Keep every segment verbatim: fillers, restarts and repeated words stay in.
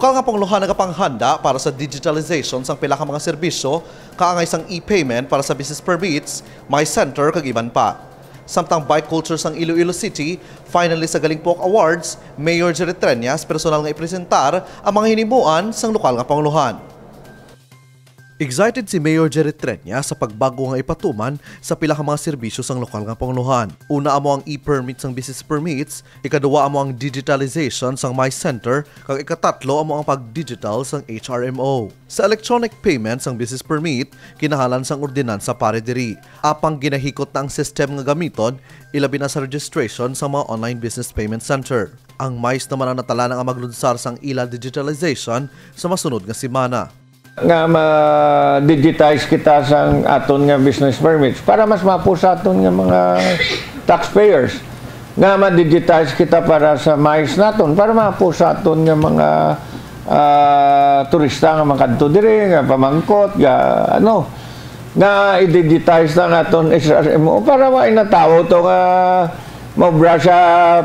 Lokal nga panguluhan nagapanghanda para sa digitalization sang pila ka mga serbisyo, kaangay sang e-payment para sa business permits, My Center, kag iban pa. Samtang bike culture sang Iloilo City, finalist sa Galing Puok Awards, Mayor Jerry Treñas personal nga ipresentar ang mga hinimuan sang lokal nga panguluhan. Excited si Mayor Jerry Treñas sa pagbago nga ipatuman sa pila ka mga serbisyo sang lokal nga panguluhan. Una amo ang e-permit sang business permits, ikaduwa amo ang digitalization sang My Center, kag ikatatlo amo ang pag-digital sang H R M O. Sa electronic payment sang business permit, kinahanglan sang ordinansa para diri. Apang ginahikot na ang system nga gamiton, ilabi na sa registration sa mga online business payment center. Ang MICE naman ang natalana nga maglunsar sang ila digitalization sa masunod nga semana. Nga ma-digitize kita sang aton nga business permits para mas mapo sa aton nga mga taxpayers. Nga ma-digitize kita para sa MICE naton para mapo sa aton nga mga, ah, turista nga makadto diri, nga pamangkot, nga ano, nga i-digitize na ang aton H R M O para wa na tawo to nga maobra sa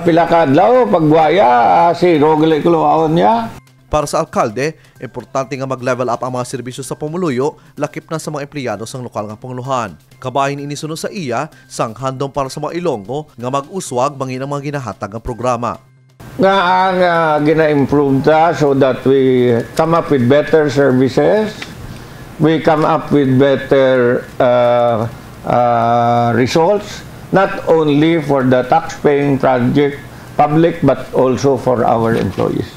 pila ka adlaw, pagwaya, ah, zero gali kuluhaon niya. Para sa alkalde, importante nga mag-level up ang mga serbisyo sa pumuluyo, lakip na sa mga empleyado sang lokal nga panguluhan. Kabahin ini suno sa iya sang handom para sa mga Ilonggo nga mag-uswag bangin ang mga ginahatag nga programa. Nga ang, ah, gina-improve ta so that we come up with better services, we come up with better, uh, uh, results, not only for the tax-paying project public but also for our employees.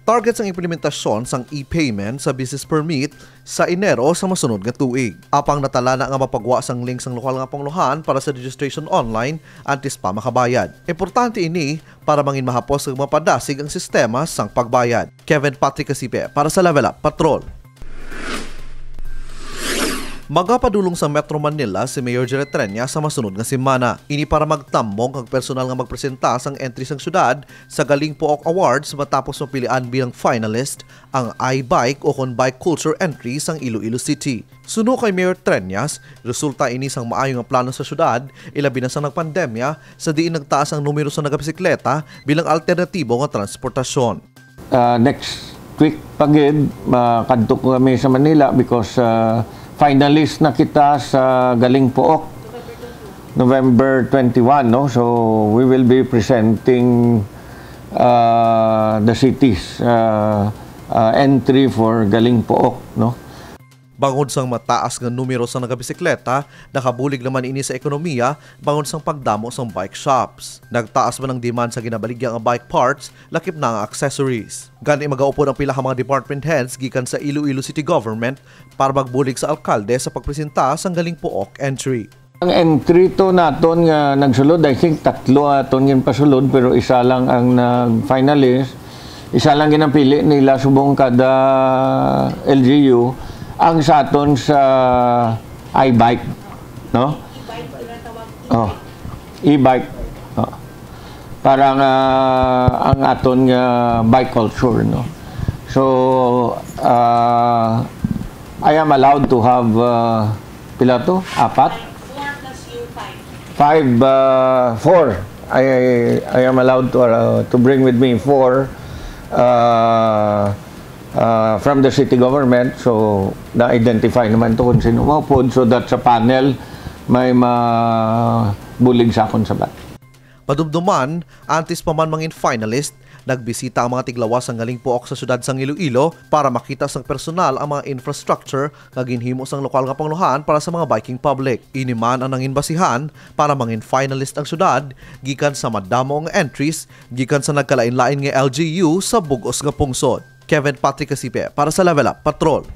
Target sang implementasyon sang e-payment sa business permit sa Enero sa masunod nga tuig. Apang natalana nga mapagwa sang link sang lokal nga panguluhan para sa registration online antes pa makabayad. Importante ini para mangin mahapos kag mapadasig ang sistema sang pagbayad. Kevin Patrick Casipe para sa Level Up Patrol. Magapadulong sa Metro Manila si Mayor Jerry Treñas sa masunod nga semana. Ini para magtambong kag personal nga magpresenta sang entry sang syudad sa Galing Puok Awards matapos mapilian bilang finalist ang iBike o kon bike culture entry sang Iloilo City. Suno kay Mayor Treñas, resulta ini sang maayo nga plano sa syudad, ilabi na sang nagpandemya, sa diin nagtaas ang numero sa nagabisikleta bilang alternatibo nga transportasyon. Ah, next week pa gid, makadto ko kami sa Manila because, ah, finalist na kita sa Galing Puok, November twenty-one, no? So, we will be presenting, ah, the city's, ah, ah, entry for Galing Puok, no? Bangod sang mataas nga numero sang nagabisikleta, nakabulig naman ini sa ekonomiya bangod sang pagdamo sang bike shops. Nagtaas man ang demand sa ginabaligya nga bike parts, lakip na nga accessories. Gani magaupod ang pila ka mga department heads gikan sa Iloilo City Government para magbulig sa alkalde sa pagpresenta sang Galing Puok entry. Ang entry to naton nga nagsulod, I think tatlo aton ginpasulod, pero isa lang ang nag-finalist. Isa lang ginapili nila subong kada L G U. Ang sa aton sa iBike, no? Oh, e-bike. Oh. Para nga ang aton nga bike culture, no? So, ah, I am allowed to have, ah, pila to? Apat? Four plus you, five. Five, ah, four. I, I am allowed to, ah, to bring with me four, ah, ah, from the city government. So, na-identify naman to kung sino maupod. So, that sa panel, may mabulig sa akon sabat. Madumduman, antes pa man mangin finalist, nagbisita ang mga tiglawas sang Galing Puok sa siyudad sang Iloilo para makita sang personal ang mga infrastructure nga ginhimo sang lokal nga panguluhan para sa mga biking public. Ini man ang nangin basihan para mangin finalist ang siyudad gikan sa madamo nga entries gikan sa nagkalain-lain nga L G U sa bug-os nga pungsod. Kevin Patrick Casipe para sa Level Up Patrol.